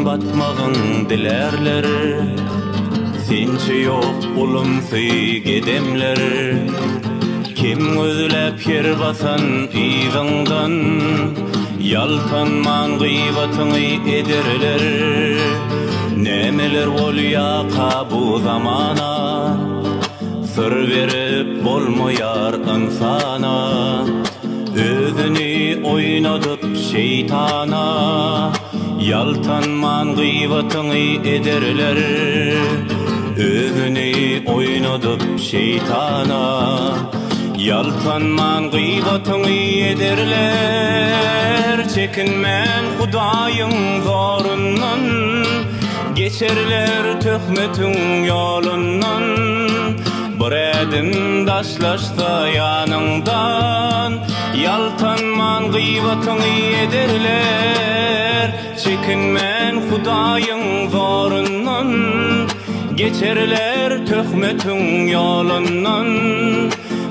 Batmagyň dilärler. Sençe ýok ulumsy gedemler. Kem gözläp her basan yzyňdan, Ýaltanman gyýbatyňy ederler. Nämeler bolýaka bu zamana, Syr berip bolmaýar ynsana. Özüni oýnadyp şeýtana, Ýaltanman gyýbatyňy ederler. Özüni oýnadyp şeýtana, Ýaltanman gyýbatyňy ederler. Çekinmän Hudaýyň zorundan, Geçerler töhmetiň ýolundan. Bir ädim daşlaşsa ýanyňdan, Ýaltanman gyýbatyňy ederler. Çekinmän Hudaýyň zorundan, Geçerler töhmetiň ýolundan.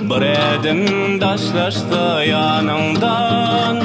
Bir ädim daşlaşsa ýanyňdan,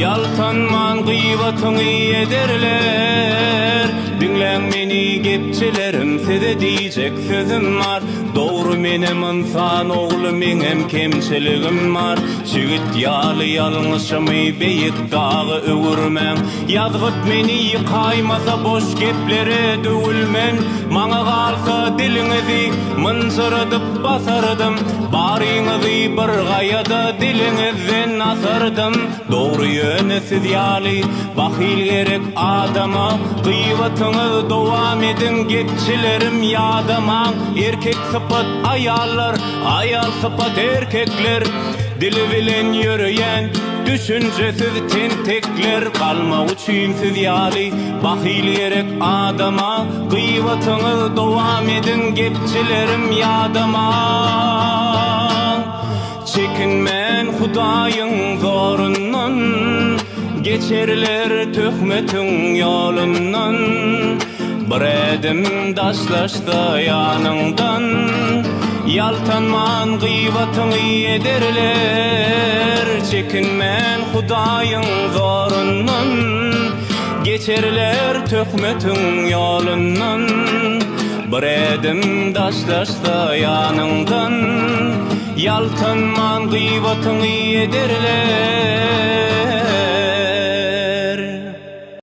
Ýaltanman gyýbatyňy ederler. Diňläň meni gepçilerim, size diýjek sözüm bar. Dogry menem ynsan ogly meňem kemçiligim bar Çigit ýaly ýalňyşymy beýik daga öwürmäň Ýazgyt meni ýykaýmasa boş geplere döwülmen Maňa galsa diliňizi mynjyradyp basardym Baryňyzy bir gaýada diliňizden asardym Dogry ýöne siz ýaly bahyl gerek adama Gyýbatyňyz dowam ediň gepçilerim ýadamaň Erkek sypat aýallar aýal sypat erkekler Dili bilen ýöreýän düşünjesiz tentekler Galmak üçin siz ýaly bahyl gerek adama Gyýbatyňyz dowam ediň gepçilerim ýadamaň. Çekinmän Hudaýyň zorundan, Geçerler töhmetiň ýolundan. Bir ädim daşlaşsa ýanyňdan, Ýaltanman gyýbatyňy ederler. Çekinmän Hudaýyň zorundan, Geçerler töhmetiň ýolundan. Bir ädim daşlaşsa ýanyňdan, Ýaltanman gyýbatyňy ederler.